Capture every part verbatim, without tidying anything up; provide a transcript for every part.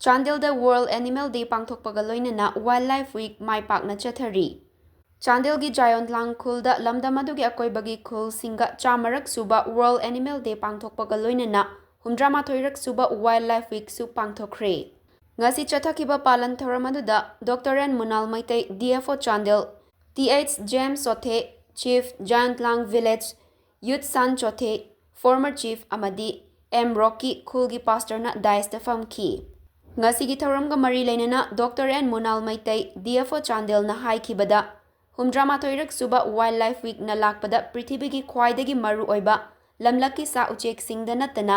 ꯆꯥꯟꯗꯦꯜꯗ World Animal Day ꯄꯥꯡꯊꯣꯛꯄꯒ ꯂꯣꯏꯅꯅ Wildlife Week ꯃꯥꯏ ꯄꯥꯛꯅ ꯆꯠꯊꯔꯤ꯫ ꯆꯥꯟꯗꯦꯜꯒꯤ ꯖꯥꯌꯣꯟꯂꯥꯡ ꯈꯨꯜꯗ ꯂꯝꯗꯝ ꯑꯗꯨꯒꯤ ꯑꯀꯣꯏꯕꯒꯤ ꯈꯨꯜꯁꯤꯡꯒ ꯆꯥꯝꯃꯔꯛ ꯁꯨꯕ World Animal Day ꯄꯥꯡꯊꯣꯛꯄꯒ ꯂꯣꯏꯅꯅ ꯍꯨꯝꯗ꯭ꯔꯥꯃꯥꯊꯣꯏꯔꯛ ꯁꯨꯕ Wildlife Weekꯁꯨ ꯄꯥꯡꯊꯣꯛꯈ꯭ꯔꯦ꯫ ꯉꯁꯤ ꯆꯠꯊꯈꯤꯕ ꯄꯥꯂꯟ ꯊꯧꯔꯝ ꯑꯗꯨꯗ doctor N Munal Meitei, D F O Chandel, T H James Chothe, Chief Zayonlang Village, Yut San Chothe, former chief, ꯑꯃꯗꯤ M ꯔꯣꯀꯤ, ꯈꯨꯜꯒꯤ ꯄꯥꯁꯇꯔꯅ dais ꯐꯝꯈꯤ꯫ ꯉꯁꯤꯒꯤ ꯊꯧꯔꯝꯒ ꯃꯔꯤ ꯂꯩꯅꯅ doctor N Munal Meitei, D F O ꯆꯥꯟꯗꯦꯜꯅ ꯍꯥꯏꯈꯤꯕꯗ, ꯍꯨꯝꯗ꯭ꯔꯥꯃꯥꯊꯣꯏꯔꯛ ꯁꯨꯕ Wildlife Weekꯅ ꯂꯥꯛꯄꯗ ꯄ꯭ꯔꯤꯊꯤꯕꯤꯒꯤ ꯈ꯭ꯋꯥꯏꯗꯒꯤ ꯃꯔꯨ ꯑꯣꯏꯕ ꯂꯝꯂꯛꯀꯤ ꯁꯥ ꯎꯆꯦꯛꯁꯤꯡꯗ ꯅꯠꯇꯅ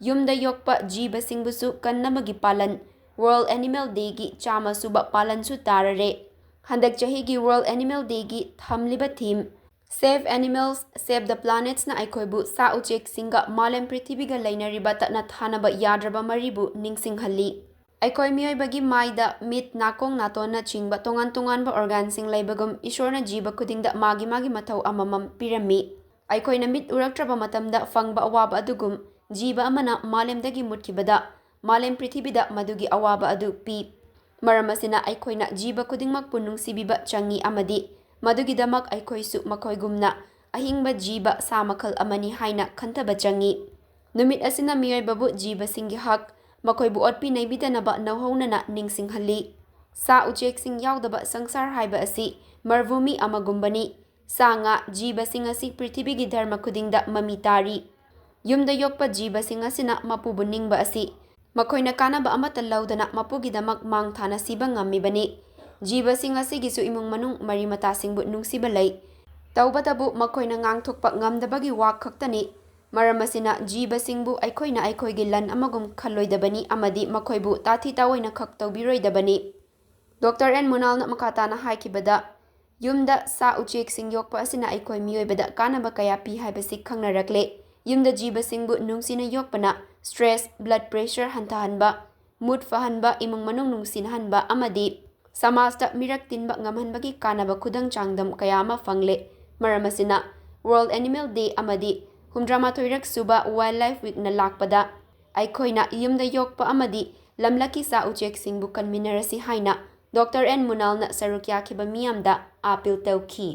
ꯌꯨꯝꯗ ꯌꯣꯛꯄ ꯖꯤꯕꯁꯤꯡꯕꯨꯁꯨ ꯀꯟꯅꯕꯒꯤ ꯄꯥꯂꯟ, World Animal Dayꯒꯤ ꯆꯥꯝꯃ ꯁꯨꯕ ꯄꯥꯂꯟꯁꯨ ꯇꯥꯔꯔꯦ꯫ ꯍꯟꯗꯛ ꯆꯍꯤꯒꯤ World Animal Dayꯒꯤ ꯊꯝꯂꯤꯕ theme Save Animals, Save the Planetꯅ ꯑꯩꯈꯣꯏꯕꯨ ꯁꯥ ꯎꯆꯦꯛꯁꯤꯡꯒ ꯃꯥꯂꯦꯝ ꯄ꯭ꯔꯤꯊꯤꯕꯤꯒ ꯂꯩꯅꯔꯤꯕ ꯇꯠꯅ ꯊꯥꯅꯕ ꯌꯥꯗ꯭ꯔꯕ ꯃꯔꯤꯕꯨ ꯅꯤꯡꯁꯤꯡꯍꯜꯂꯤ꯫ ꯑꯩꯈꯣꯏ ꯃꯤꯑꯣꯏꯕꯒꯤ ꯃꯥꯏꯗ ꯃꯤꯠ, ꯅꯥꯀꯣꯡ, ꯅꯥꯇꯣꯟꯅꯆꯤꯡꯕ ꯇꯣꯉꯥꯟ ꯇꯣꯉꯥꯟꯕ organꯁꯤꯡ ꯂꯩꯕꯒꯨꯝ ꯏꯁꯣꯔꯅ ꯖꯤꯕ ꯈꯨꯗꯤꯡꯗ ꯃꯥꯒꯤ ꯃꯥꯒꯤ ꯃꯊꯧ ꯑꯃꯃꯝ ꯄꯤꯔꯝꯃꯤ꯫ ꯑꯩꯈꯣꯏꯅ ꯃꯤꯠ ꯎꯔꯛꯇ꯭ꯔꯕ ꯃꯇꯝꯗ ꯐꯪꯕ ꯑꯋꯥꯕ ꯑꯗꯨꯒꯨꯝ ꯖꯤꯕ ꯑꯃꯅ ꯃꯥꯂꯦꯝꯗꯒꯤ ꯃꯨꯠꯈꯤꯕꯗ ꯃꯥꯂꯦꯝ ꯄ꯭ꯔꯤꯊꯤꯕꯤꯗ ꯃꯗꯨꯒꯤ ꯑꯋꯥꯕ ꯑꯗꯨ ꯄꯤ꯫ ꯃꯔꯝ ꯑꯁꯤꯅ ꯑꯩꯈꯣꯏꯅ ꯖꯤꯕ ꯈꯨꯗꯤꯡꯃꯛꯄꯨ ꯅꯨꯡꯁꯤꯕꯤꯕ ꯆꯪꯏ ꯑꯃꯗꯤ ꯃꯗꯨꯒꯤꯗꯃꯛ ꯑꯩꯈꯣꯏꯁꯨ ꯃꯈꯣꯏꯒꯨꯝꯅ ꯑꯍꯤꯡꯕ ꯖꯤꯕ ꯁꯥ ꯃꯈꯜ ꯑꯃꯅꯤ ꯍꯥꯏꯅ ꯈꯟꯊꯕ ꯆꯪꯏ꯫ ꯅꯨꯃꯤꯠ ꯑꯁꯤꯅ ꯃꯤꯑꯣꯏꯕꯕꯨ ꯖꯤꯕꯁꯤꯡꯒꯤ ꯍꯛ, ꯃꯈꯣꯏꯕꯨ ꯑꯣꯠꯄꯤ ꯅꯩꯕꯤꯗꯅꯕ ꯅꯧꯍꯧꯅꯅ ꯅꯤꯡꯁꯤꯡꯍꯜꯂꯤ꯫ ꯁꯥ ꯎꯆꯦꯛꯁꯤꯡ ꯌꯥꯎꯗꯕ ꯁꯪꯁꯥꯔ ꯍꯥꯏꯕ ꯑꯁꯤ ꯃꯔꯚꯨꯃꯤ ꯑꯃꯒꯨꯝꯕꯅꯤ꯫ ꯁꯥ ꯉꯥ, ꯖꯤꯕꯁꯤꯡ ꯑꯁꯤ ꯄ꯭ꯔꯤꯊꯤꯕꯤꯒꯤ ꯙꯔꯃ ꯈꯨꯗꯤꯡꯗ ꯃꯃꯤ ꯇꯥꯔꯤ꯫ ꯌꯨꯝꯗ ꯌꯣꯛꯄ ꯖꯤꯕꯁꯤꯡ ꯑꯁꯤꯅ ꯃꯄꯨꯕꯨ ꯅꯤꯡꯕ ꯑꯁꯤ ꯃꯈꯣꯏꯅ ꯀꯥꯟꯅꯕ ꯑꯃꯠꯇ ꯂꯧꯗꯅ ꯃꯄꯨꯒꯤꯗꯃꯛ ꯃꯥꯡ ꯊꯥꯅ ꯁꯤꯕ ꯉꯝꯃꯤꯕꯅꯤ꯫ ꯖꯤꯕꯁꯤꯡ ꯑꯁꯤꯒꯤꯁꯨ ꯏꯃꯨꯡ ꯃꯅꯨꯡ, ꯃꯔꯤ ꯃꯇꯥꯁꯤꯡꯕꯨ ꯅꯨꯡꯁꯤꯕ ꯂꯩ꯫ ꯇꯧꯕꯇꯕꯨ ꯃꯈꯣꯏꯅ ꯉꯥꯡꯊꯣꯛꯄ ꯉꯝꯗꯕꯒꯤ ꯋꯥ ꯈꯛꯇꯅꯤ꯫ ꯃꯔꯝ ꯑꯁꯤꯅ ꯖꯤꯕꯁꯤꯡꯕꯨ ꯑꯩꯈꯣꯏꯅ ꯑꯩꯈꯣꯏꯒꯤ ꯂꯟ ꯑꯃꯒꯨꯝ ꯈꯜꯂꯣꯏꯗꯕꯅꯤ ꯑꯃꯗꯤ ꯃꯈꯣꯏꯕꯨ ꯇꯥꯊꯤ ꯇꯥꯑꯣꯏꯅ ꯈꯛ ꯇꯧꯕꯤꯔꯣꯏꯗꯕꯅꯤ꯫ ꯗꯣꯛꯇꯔ ꯑꯦꯟ ꯃꯨꯅꯥꯜꯅ ꯃꯈꯥ ꯇꯥꯅ ꯍꯥꯏꯈꯤꯕꯗ, ꯌꯨꯝꯗ ꯁꯥ ꯎꯆꯦꯛꯁꯤꯡ ꯌꯣꯛꯄ ꯑꯁꯤꯅ ꯑꯩꯈꯣꯏ ꯃꯤꯑꯣꯏꯕꯗ ꯀꯥꯟꯅꯕ ꯀꯌꯥ ꯄꯤ ꯍꯥꯏꯕꯁꯤ ꯈꯪꯅꯔꯛꯂꯦ꯫ ꯌꯨꯝꯗ ꯖꯤꯕꯁꯤꯡꯕꯨ ꯅꯨꯡꯁꯤꯅ ꯌꯣꯛꯄꯅ stress, blood pressure ꯍꯟꯊꯍꯟꯕ, mood ꯐꯍꯟꯕ, ꯏꯃꯨꯡ ꯃꯅꯨꯡ ꯅꯨꯡꯁꯤꯅꯍꯟꯕ ꯑꯃꯗꯤ ꯁꯃꯥꯖꯇ ꯃꯤꯔꯛ ꯇꯤꯟꯕ ꯉꯝꯍꯟꯕꯒꯤ ꯀꯥꯟꯅꯕ ꯈꯨꯗꯝ ꯆꯥꯡꯗꯝ ꯀꯌꯥ ꯑꯃ ꯐꯪꯂꯦ꯫ ꯃꯔꯝ ꯑꯁꯤꯅ World Animal Day ꯑꯃꯗꯤ ꯍꯨꯝꯗ꯭ꯔꯥꯃꯥꯊꯣꯏꯔꯛ ꯁꯨꯕ Wildlife Weekꯅ ꯂꯥꯛꯄꯗ ꯑꯩꯈꯣꯏꯅ ꯌꯨꯝꯗ ꯌꯣꯛꯄ ꯑꯃꯗꯤ ꯂꯝꯂꯛꯀꯤ ꯁꯥ ꯎꯆꯦꯛꯁꯤꯡꯕꯨ ꯀꯟꯃꯤꯟꯅꯔꯁꯤ ꯍꯥꯏꯅ ꯗꯣꯛꯇꯔ ꯑꯦꯟ ꯃꯨꯅꯥꯜꯅ ꯁꯔꯨꯛ ꯌꯥꯈꯤꯕ ꯃꯤꯌꯥꯝꯗ ꯑꯥꯄꯤꯜ ꯇꯧꯈꯤ꯫